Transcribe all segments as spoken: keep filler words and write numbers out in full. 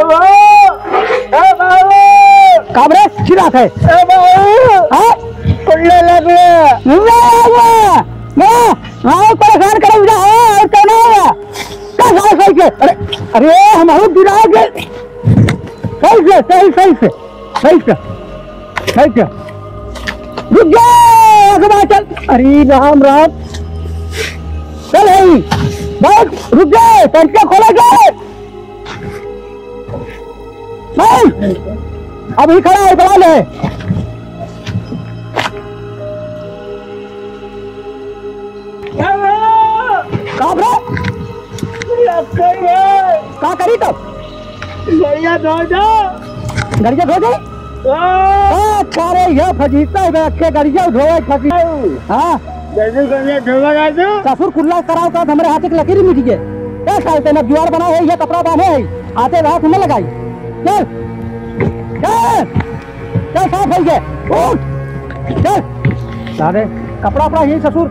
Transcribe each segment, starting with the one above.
ए बाबू! ए बाबू! का रे? की बात है? ए बाबू! हाँ? कुल्ले लग गए। ले, ले, ले, ले, परेशान करे उधर है, और कौन है? का साला सही से? अरे, अरे, हम बहुत गिरा गए। सही से, सही, सही से, सही से, सही से। रुक जा, आगे बढ़ चल। अरे राम, राम। चल, है, बैठ, रुक जा, पंखा खोला जा। नहीं, अभी खड़ा है, बड़ा ले। का बे? का करी तो? गड़िया धो दो। गड़िया धो दे? हाँ। आ, सारे यह फजीता है, बैठ के गड़िया धोए फजीता। हाँ। जल्दी कर ले, धोवा कर दो। ससुर कुल्ला कराओ का हमरे हाथ एक लकीर मिट गए। ए साल ते न जुआर बना है, ये कपड़ा बांधे है, आते रात में लगाई। चल, चल, चल, साफ हो गए, उठ, चल। सारे कपड़ा, उपड़ा यही ससुर,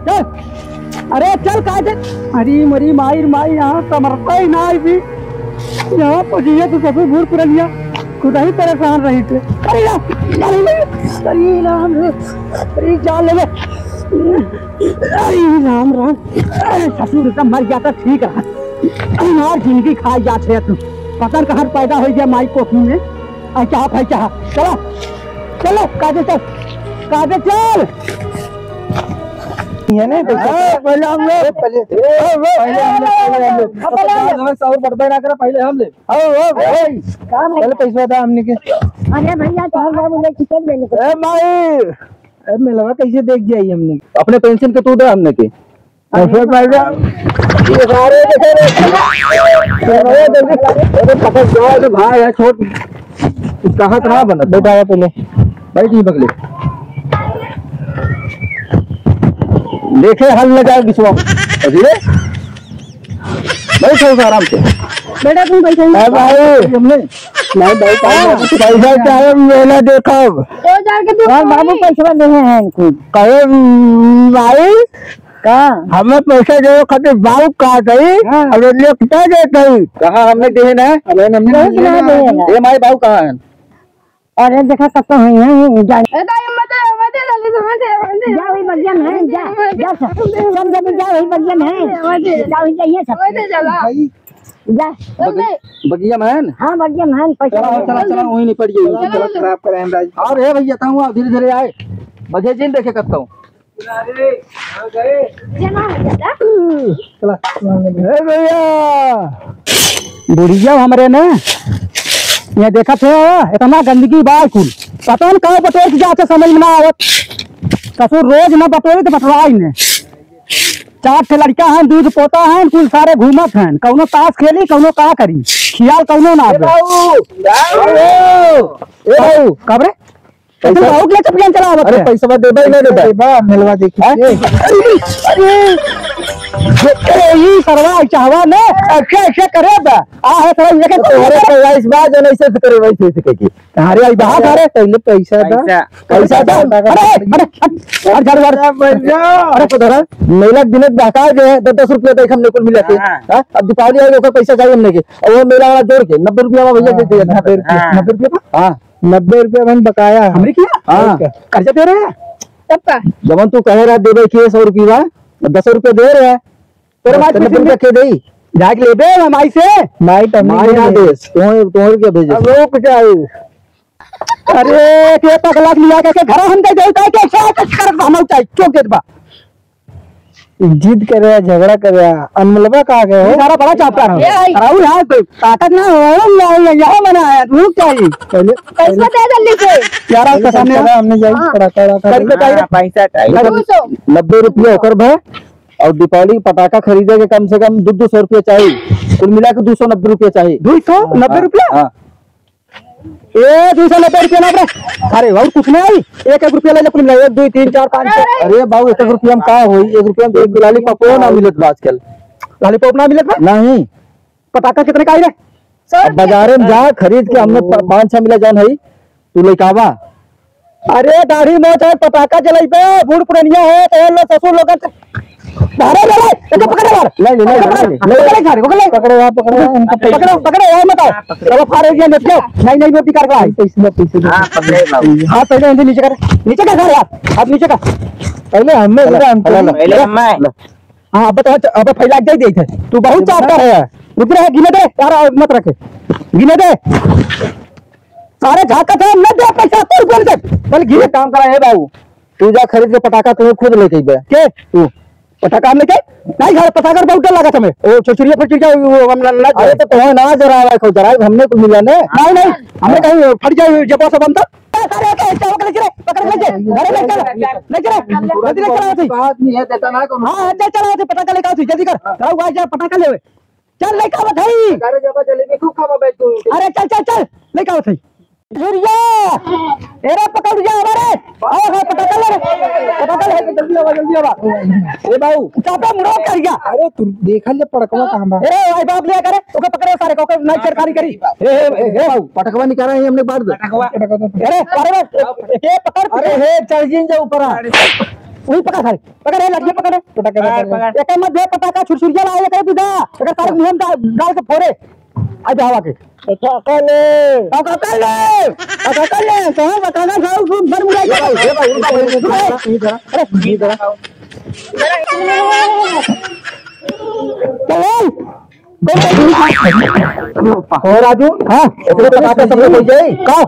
चल। अरे चल, का दे, अरे मरी माई, माई, यहाँ समरता ही ना आई भी। यहाँ पहुँचिए तो ससुर बूढ़ पुरनिया खुद ही परेशान रही थे। अरे या, अरे, अरे राम रे, अरे जान ले, अरे राम राम। अरे ससुर का मर गया तो ठीक रहा, हमार जिंदगी खा जात है तू। पता न कहाँ पैदा हो गया माई कोखी में। आ क्या भाई क्या? चलो, चलो, काजे चल, काजे चल। ये नहीं, हाँ, पहले हम लोग, पहले, पहले हम लोग, पहले हम लोग। हाँ, पहले हम लोग। हमें सौर बर्बाद ना करा, पहले हम ले। आओ, आओ, आओ। का भाई? चलो, पैसा था हमने के। अरे भैया, तो हम लोग खींचे लेने को। ए माई, ए मिलवा कैसे देख गया ये हमने? अपने पेंशन के तू दे हमने के। पैसे पैसा। ये सारे देखे रे। अरे पकड़ जाओ तो भाई है छोट। कहाँ कहाँ बना? बैठा है पहले। बैठ नहीं पकड़े। देखे हल लगा बिछुआ। अरे। बैठो आराम से। बेटा, तुम बैठो। ए भाई, हमने नहीं भाई, हाँ। पैसा चाहे मेला देखब। दो हजार के दो हाँ, बाबू, पैसा नहीं है इनको। कहे, भाई, का? हमें पैसा देवे खातिर बाबू कहा था, हाँ। अब लेके क्या देता है? कहाँ हमने देहे ना? अरे, हमने बहुत नहीं ना देहे ना। देहे ना। ए माई, बाबू कहाँ है? अरे देखा, कब तो हुई है, जा। ए दाई, मत दे, मत दे, जल्दी से, मत दे, मत दे। जा, वही बगिया में है, जा, जा, सब, सब जने जा, वही बगिया में है। मत दे। जा, वही जाइए सब। मत दे, चला। भाई। जा। बग-, बगिया में है ना? हाँ, बगिया में है, पैसा चला, दे। चला, चला, वहीं निपट गई। चला, चला, चला। खराब करे हम राज। और हे भैया, ताऊ आओ, धीरे धीरे आए। बजे जिन देखे कब तो। जमा हो जाता। चला, चला, चला। ए भैया, बुढ़िया हमरे ने, ये देखत है, इतना गंदगी बा कुल। पता न कहाँ बटोर के जाते, समझ में ना आवत। ससुर रोज न बटोरी तो बटोराई ने। चार ठे लड़का हैं, दूध पोता हैं, कुल सारे घूमत हैं। कौनो ताश खेली, कौनो का करी, खियाल कौनो ना ए आवे। बाबू, बाबू, ए बाबू, कब रे? पैसा पैसा बहुत ले चुप जान चला अरे, आवत है। पैसा देबा ही ना देबा। देबा, मिलवा दे हैं? किसी। अरे, अरे, ये सरवा चाहवा ने ऐसे, ऐसे करे बा। आ है सरवा, ये तो तोहरे पैसा इस बार जन ऐसे से करे, वैसे से कह के। अरे, आई बात, अरे। पहले पैसा दा। पैसा। पैसा दा। पैसा दा। अरे, अरे, अरे, अरे, झाड़ू, झाड़ू। पैसा। अरे, तो धरा, मेला के दिन बहका गए हैं, दस दस रुपया देख हमने कुल मिला के। हाँ। हाँ? अब दीपावली आएगी, ओकर पैसा चाहिए हमने के। और वो मेला वाला जोड़ के नब्बे रुपया में भैया दे दे, हाँ। नब्बे रुपया। हाँ। नब्बे रुपया। हाँ। नब्बे रुपया बहन बकाया है। हमरे किया? हाँ। कर्जा दे रहे हैं? तब का? जवन तू कहे रहा देबे के सौ रुपया, दस रुपया दे रहे हैं। तोरे माई नब्बे रुपया के देई? जाके लेबे हम माई से। माई तो माई ना देस। तोहरे, तोहरे के भेजे। अब वो कुछ आई। अरे, के पगला के लिया के, के घर हम दे दे, काहे के ऐसा कुछ करत बा, हम चाहे चोक देत बा। जिद करे, झगड़ा करे, अनमलवा कहाँ गए हो? ये सारा बड़ा चापकार है। ये आई। अरे, और यहाँ पे ताकत ना हो, यहाँ, यहाँ, यहाँ मना आया, तू क्या है? पहले, पैसा पहले दे जल्दी से। यार, आपका सामने पैसा हमने जाई, हाँ। कड़ा, कड़ा, कड़ा। करके चाहिए। हाँ, पैसा चाहिए। दो सौ। नब्बे रुपया ओकर भा, और दीपावली के पटाखा खरीदे के कम से कम दो, दो सौ रुपया चाहिए। कुल मिला के दो सौ नब्बे रुपया चाहिए। दो सौ नब्बे रुपया? हाँ। ए, दो सौ नब्बे रुपया ना रे। अरे, और कुछ नहीं आई? एक, एक रुपया ले ले, कुल मिला, एक, दो, तीन, चार, पाँच, छः। अरे बाबू, एक, एक रुपया में का होई? एक रुपया में एक लॉलीपॉप ना मिलत बा आजकल। लॉलीपॉप ना मिलत बा? नहीं। पटाखा कितने का आई रे? अब बाजारे में जा, खरीद के हमने प-, पाँच छः मिला जान है, तू लेके आवा। अरे दाढ़ी मोछ है, पटाखा जलाइबे, बूढ़ पुरनिया है, तो ये लो ससुर लोगन से। अरे, ले, ले, इनका पकड़ यार। ले, ले, ले, पकड़, ले, ले। पकड़ यार, पकड़ ले। पकड़ो यार, पकड़ो यार, इनका पकड़ो, पकड़ो यार, मत आओ। चलो, फाड़ दिया, नहीं, नहीं, नहीं, नोट निकाल के लाए। पैसे लो, पैसे लो। हाँ, पकड़े बाबू। हाँ, पहले इनके नीचे कर, नीचे कर यार, आप नीचे कर। पहले हमें चलो, बोला, हम चलो, चलो। पहले हमें। हाँ, अब तो, अब फैला के दे दे। तू बहुत चापता है। रुक रहा है, गिने दे यार, मत रखे, गिने दे। सारे झांकत है, न दे पैसा, तो रुपये दे। चल, गिने। काम करा है बाबू, तू जा खरीद के पटाखा, तुम्हें खुद लेके अइबे। के? तू। पटाखा हम लेके? नहीं, घर पटाखा बहुत डर लगा था हमें। ओ, छुरछुरिया, फुरछुरिया, वो हम ना, ना अरे, तो तुम्हें ना जरावा, को जरावा, हमने को मिला ने। नहीं, नहीं, हमने कहीं फट जाए, जब वो सब हम तो। सारे, ओके, चल, ओके, ले चले, पकड़ के ले चले, घरे ले चले, ले चले, जल्दी ले चला, आदमी है, देता ना को। हाँ, हाँ, चल, चला, पटाखा लेके आओ, जल्दी कर, आओ, आ जा, पटाखा ले। चल, लेके आओ, भाई। अरे, जब जलेबी खूब खावा, बैठ तू। अरे, चल, चल, चल, लेके आओ, भाई। छुरछुरिया, ए रे पकड़िया, अरे, आओ, आओ, पटाखा ले रे, पटाखा ले, जल्दी आवा, जल्दी आवा। ए बाबू, चापे मुड़ो करिया। अरे तू देखा ले पड़कवा कहाँ बा? ए, आई बाप लिया करे, ओके पकड़े सारे को, ओके नाइट सरकारी करी। ए, ए, ए, ए, बाबू, पटकवा निकाला है हमने बांट दे। पटकवा। अरे, अरे, ए, ए, पकड़, अरे, पकड़। हे, चढ़ जिन जा ऊपर आ। वही पकड़ सारे, पकड़, ए, लड़के पकड़। पटकवा, हाँ, पकड़। पकड़। एक मत दे पटाखा, छुरछुरिया लाए, एक भी दा, अगर सारे मुंह में डाल, डाल के फोड़े। आ जावा के। पटाखा ले। पटाखा ले। पटाखा ले। कहाँ पटाखा खाऊ? खूब भर मुड़ा के। ये भाई, ये भाई, ये भाई, ये भाई, ये भाई। अरे, ये भाई। चल। ओ राजू, हाँ, इतने पटाखे सब लोग हो जाए। का?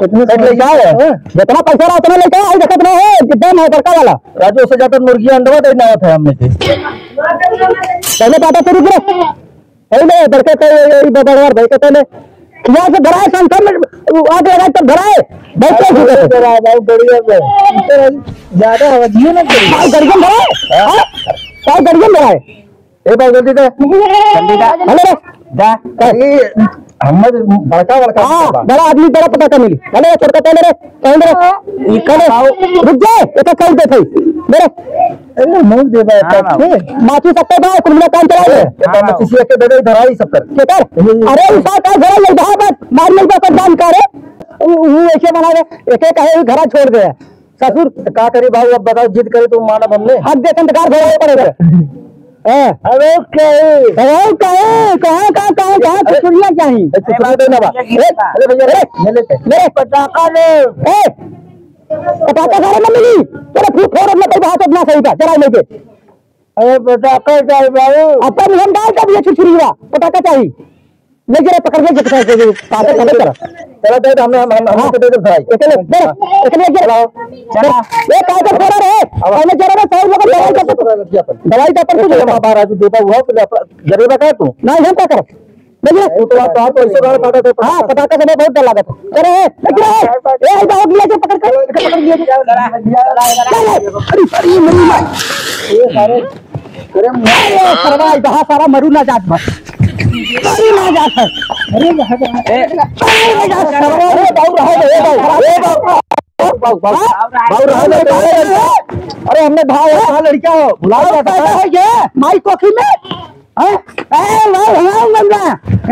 इतने सेट ले जाए। जितना पैसा रहा, उतना लेके आओ, देखत ना है, कितना है बड़का वाला। राजू, उससे ज्यादा मुर्गी अंडवा देना होता है हमने के। पहले बात शुरू करो। अरे नहीं, बड़के तो ये, ये, ये बड़वार भाई कहते हैं, यहाँ से धराए, संसार में आग लगाए तब धराए। बैठे अरे, ही नहीं धराए, बहुत बढ़िया बा। ज्यादा आवाजिए ना करी। भाई, गड़िया में धराए? हाँ? हाँ? भाई, गड़िया में धराए? ए भाई, जल्दी दे। जल्दी दे। हेलो रे। दे। ए, हम बड़का, बड़का हाँ, बा। बड़ा आदमी, बड़ा पटाखा मिली। हेलो, छोटका पहले रे। कौन रे? ई कौन है? रुक जा, एका कौन देत है? मेरे। अरे, मुंह दे बा, हाँ, तब बाबू। से। माचिस सत्तर बा, कुल मिला काम चला ले। ए, हाँ, बाबू। माचिस एक के दे दे, इधर आई सब कर। के कर? हम्म। अरे, ई साल का घरा ले, भाग, भाग, मार ले, जाकर जान का रे? ऊ, ऊ ऐसे बना दे, एक एक कहे, ई घरा छोड़ दे। ससुर। तो का करी बाबू, अब बताओ, जिद करे तो मानब हमने। हक दे, संस्कार भरे पड़े थे। हाँ। अरे कहे। अरे कहे, कहाँ, कहाँ, कहाँ, कहाँ अरे, छुरछुरिया चाही? ए, छुरछुरिया दे ना बा। ए, अरे भैया, अरे, ले लेते। ले। पटाखा ले। ए, पटाखा सारे न मिली। चलो, फिर फोड़ अपना, कोई बात अपना सही का, चला लेके। अरे, पटाखा चाही बाबू। अपन हम डाल कर दिए छुरछुरिया, पटाखा चाही। ले जरा पकड़ ले, जरा पकड़ ले, पासे खड़े कर। चलो, दे दे, हमने, हम, हम, हाँ। हमको दे दे भाई। एकले, दे, एकले, दे। चला। चला। ए, काय कर फोड़ा रे? अब हमने जरा ना साउंड लगा, दवाई का पत्तर, दवाई का पत्तर। चला, बाबा राजू देता हुआ, तो ले अपना, जरे बता तू। नहीं, हम का करब? ले जरा। वो तो आप, आप तो ऐसे गाड़ फाटा थे। हाँ, पटाखा से बहुत डर लगा था। अरे, ए, ले जरा। ए, आई बाबू, ले जा, पकड़ कर, पकड़, पकड़, ले जा। चला। अरे, अरे, मेरी माँ। ये सारे अरे, सरवा, इधर सारा मरू ना जात बा। मरू ना जात है। अरे, मरू ना जात, सरवा। अरे, बाबू, रहो, ए, बाबू, ए, बाबू। बाबू, बाबू, बाबू, रहो, ए, बाबू। अरे, हमने भाई, हाँ, लड़का हो, बुलाओ, अरे, पैदा है ये, माई कोखी में। हाँ? ए, लाओ, लाओ, गमला।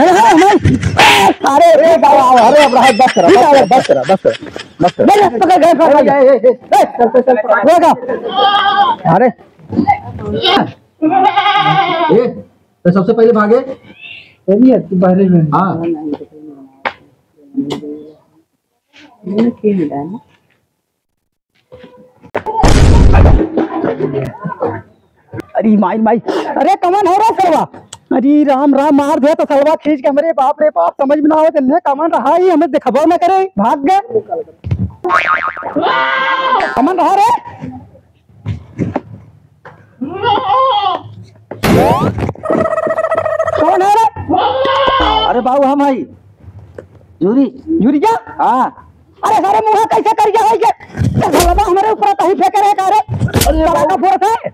ए, लाओ, लाओ। ए, अरे, ए, बाबू, अरे, अब रहो, बस करो, बस करो, बस करो, बस करो, बस करो। ले, ले, पकड़, गए, पकड़, ए, ए, ए, ए, चल, चल, चल, पकड़। होगा। अरे, ए, तो सबसे पहले भागे। ये भी है, तू पहले में। हाँ। ये क्या है ना? अरे माई, माई, अरे कमन हो रहा सरवा? अरे राम राम, मार दे तो सरवा खींच के, हमरे बाप रे बाप, समझ में ना आवे, इन्हें कमन रहा ही, हमें दिखबो ना करे, भाग गए। कमन रहा रे? कौन है रे? अरे बाबू, हम हई। यूरी। यूरिया? हाँ। अरे सारे मुंह कैसे करिया है ये? ये साला हमारे ऊपर कहीं फेंके रहे का रे? अरे साला का फोड़त है?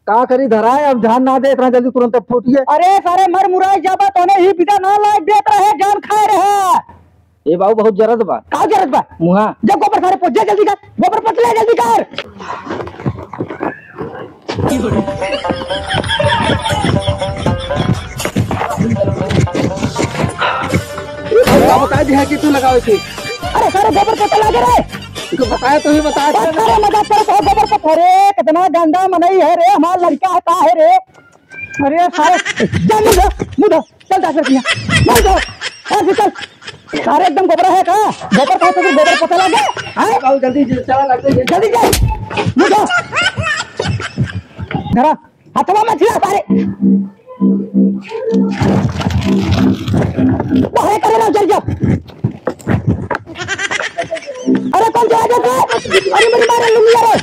का करी धराए, अब ध्यान ना दे, इतना जल्दी तुरंत फूटिए। अरे सारे मर मुराई जाबा, तोने ही बिदा ना लाग देत रहे, जान खाए रहे। ए बाबू, बहुत जरत बा। का जरत बा? मुहा। जब गोबर सारे पोछ, जा जल्दी कर, गोबर पोछ ले, जल्दी कर। ए बाबू, का बता दिया कि तू लगावे थे? अरे सारे गोबर पोछा लागे रे। तो बताया, तू ही बताया। अरे, मजाक करत हो, गोबर पत्थर, अरे, कितना गंदा मनई है रे, हमार लड़का है, का है रे? अरे, सारे, जा, मुँह धो, मुँह धो, चल, जा, फिर किया, मुँह धो, और फिर चल। सारे एकदम गोबरा है का? गोबर का तो गोबर पता लगे, हाँ? आओ, जल्दी, जल्दी, चला, लग गई। जल्दी जा, मुँह धो। धरा। हथवा में छिड़ा सारे। बाहर करे ना, जल जाओ। अरे कौन चला जाता है? अरे मेरी मारे लुंगिया रे।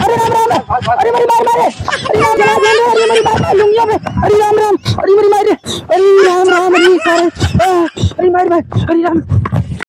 अरे राम राम। अरे मेरी मार मारे। अरे राम राम राम रे, अरे मेरी मार मारे लुंगिया में। अरे राम राम। अरे मेरी मारे। अरे राम राम, अरे सारे। आ, अरे मार मार। अरे राम।